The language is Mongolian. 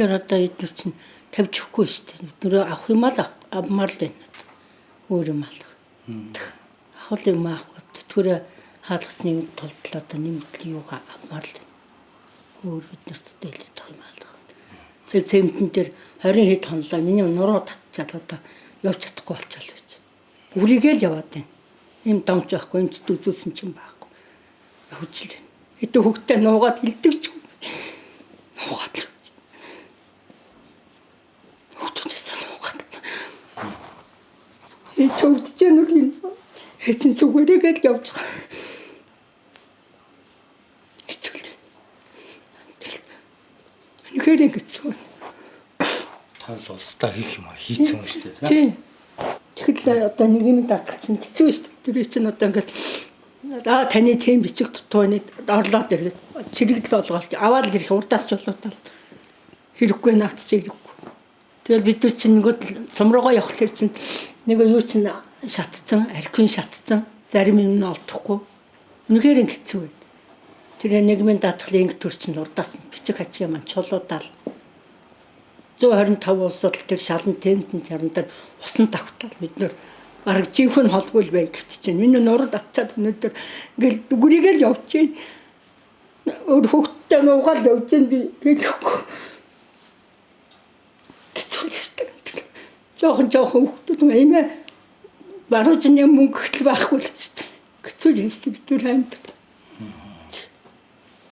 Тэгэхээр одоо эдгээр чинь тавьж өгөхгүй шүү дээ. Бид нэр авах юм ал авмаар л байна. Өөр юм алах. Авах юм авах. Тэтгэврээ хаалгасны тулд л одоо нэмэгдэл юугаа авмаар л байна. Өөр бид нарт дээлж байгаа юм алах. Тэр цементэн дээр 20 хэд хонлоо. Миний нуруу татчаад одоо явж чадахгүй болчихлоо гэж. Үрийгээ л яваад байна. Ийм домч байхгүй, эмчт үзүүлсэн чинь байхгүй. Явж л байна. Хэдэн хүүхдээ нуугаад хилдэг ч нуугаад л. Хүүхдүүдээс нуугаад. Ээж өвдөж яах вэ? Ээж нь зүгээрээ л явж байгаа. Хэцүү л. Үнэхээр хэцүү. Та л улсдаа хийх юм а хийцэн юм шүү дээ. Тийм. Тэгэхэл одоо нэг юм даатгах чинь хэцүү шүү дээ. Тэр чинь одоо ингээл аа таны тийм бичиг дутууны орлоод ирээд чирэгдэл болгоолт аваад ирэх урдаас ч болоод хэрэггүй наац чи хэрэггүй. Тэгэл бид нар чинь нөгөө сум руугаа явах тэр чинь нэг юу чинь шатцсан, архивын шатцсан, зарим юм нь олдохгүй. Үнэхээр хэцүү байна. Тэр нийгмийн даатгалын инг төр чинь урдаас нь бичиг хачиг маань чулуудаал 125 улсад тэр шалан тентэн чаран дээр усан тавтал бид нэр бараг жинхэнэ холгүй л бай гэвч чинь миний нуруу татчаад өнөөдөр ингээл дүгрийгээ л явж чинь өөр хүүхдтэй нуугаал явж чинь би хэлэхгүй хэцүү л шүү дээ. Жохон жохон хүүхдүүд юм ээ баруун мөнгө гэтэл байхгүй л шүү дээ. Хэцүү л шүү дээ бид нар амьдрал.